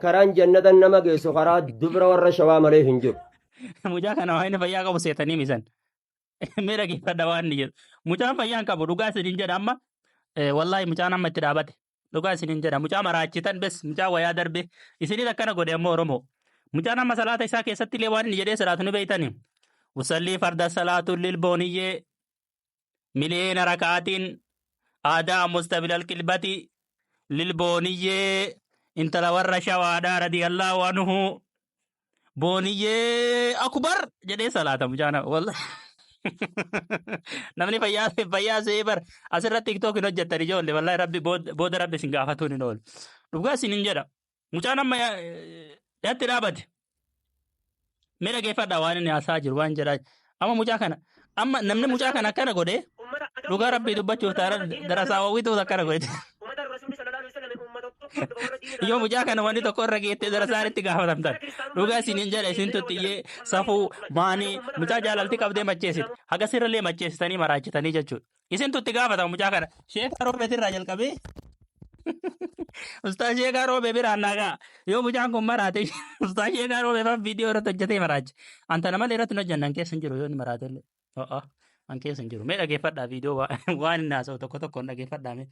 Karaan jannatan nama geessu karaa dubra warra Shawaa malee hin jiru. Mucaa kana waan inni fayyaa qabu seetanii misan. Mee dhaggeeffadha waan inni jedhu. Mucaan fayyaa hin qabu, dhugaa isiniin jedha. Amma wallaahi mucaan amma itti dhaabate. Dhugaa isiniin jedha, mucaa maraachitan bes, mucaa wayaa darbe isiniin akkana godhe. Ammoo Oromoo, mucaan amma salaata isaa keessatti illee waan inni jedhee salaatu ni beeytani. Usallii farda salaatu lil booniyyee miliyeena rakaatiin aadaa mustabilal qilbati lil booniyyee intala warra Shawaadhaa radiyallahu anhu booniyyee akubar jedhee salaata mucaan. Wallahi namni fayyaa fayyaa se'ee bar asirratti TikTok hin hojjettan ijoollee. Wallahi rabbi booda rabbi isin gaafatuun hin oolu. Dhugaa isin hin jedha, mucaan amma yaatti dhaabate. Mee dhageeffadhaa waan inni haasaa jiru, waan jedhaa. Amma mucaa kana, amma namni mucaa kana akkana godhe, dhugaa rabbii dubbachuuf taanaan darasaa wawwituu akkana godhe. Yoo mucaa kana wanni tokko irra geette, darasaan itti gaafatamtan. Dhugaa isin hin jedha, isin tuttiyyee safuu maanii mucaa jaalalti qabdee macheessite. Haga sirrillee macheessitanii maraachitanii jechuudha. Isin tutti gaafatama mucaa kana. Sheeka Roobeet irraa jalqabee Ustaa Sheekaa Roobee biraan naagaa. Yoo mucaan kun maraate, Ustaa Sheekaa Roobee fa'aa viidiyoo irratti hojjetee maraache. Anta nama irratti hin hojjanne, an keessa hin jiru yoo inni maraate illee. Ho'a an keessa hin jiru. Mee dhageeffadhaa viidiyoo waan inni haasa'u tokko tokkoon dhageeffadhaa mee.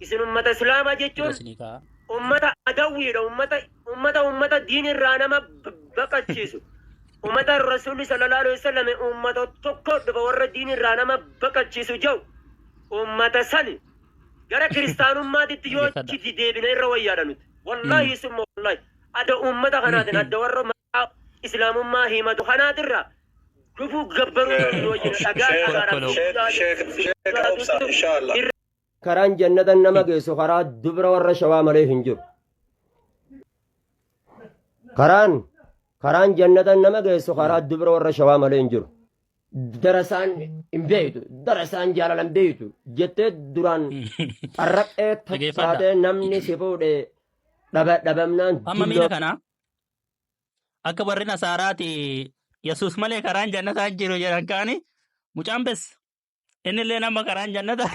Isin ummata Islaamaa jechuun Isinii ka'a. ummata adawwiidha, ummata diin irraa nama baqachiisu. Ummata Rasuulli sallallahu alaihi wasallam ummata tokko dhufa warra diin irraa nama baqachiisu jedhu, ummata sani gara kiristaanummaatitti yoo Dhaggeeffadha. achitti deebine irra wayyaadha nuti. Wallaahi summa wallaahi adda ummata kanaatiin, adda warra maqaa Islaamummaa himatu kanaatirraa dhufuu gabbaruu nu wajjin dhagaa dhagaadhaan. Sheek Obsa, inshallah. Karaan jannatan nama geessu karaa dubra warra Shawaa malee hin jiru. Karaan jannatan nama geessu karaa dubra warra Shawaa malee hin jiru. Darasaan hin beeytu, darasaan jaalala hin beeytu jettee duraan xarraqee Dhageeffadha. taatee namni si fuudhe dhabamnaan Amma miila kana akka warri Nasaaraati Yesuus malee karaan jannataa hin jiru jedhan kaani, mucaan bes inni illee nama karaan jannata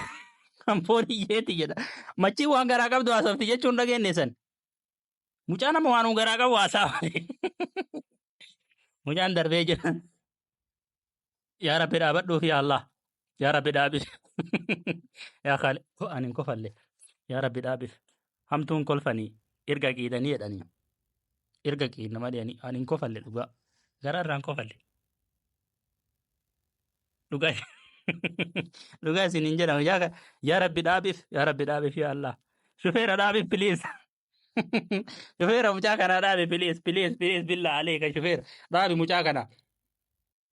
kan fooniyyeeti jedha. Machii waan garaa qabdu haasofti jechuun dhageenye san. Mucaan amma waan garaa qabu haasaa. Mucaan darbee jira. Yaa Rabbi dhaabadhuuf, yaa Allah. Yaa Rabbi dhaabiif. Yaa Khaali, ani hin kofalle. Yaa Rabbi dhaabiif. Hamtuun kolfanii erga qiidanii jedhanii. Erga qiidna malee ani hin kofalle dhugaa. Garaa irraa hin kofalle. Dhugaa dhugaa isin hin jedhamu. Yaa Rabbi dhaabiif, yaa Rabbi dhaabiif, yaa Allah. Shufeera dhaabiif, please. Shufeera mucaa kanaa dhaabi, please, please, please, billaa aleeka, shufeera dhaabi mucaa kana.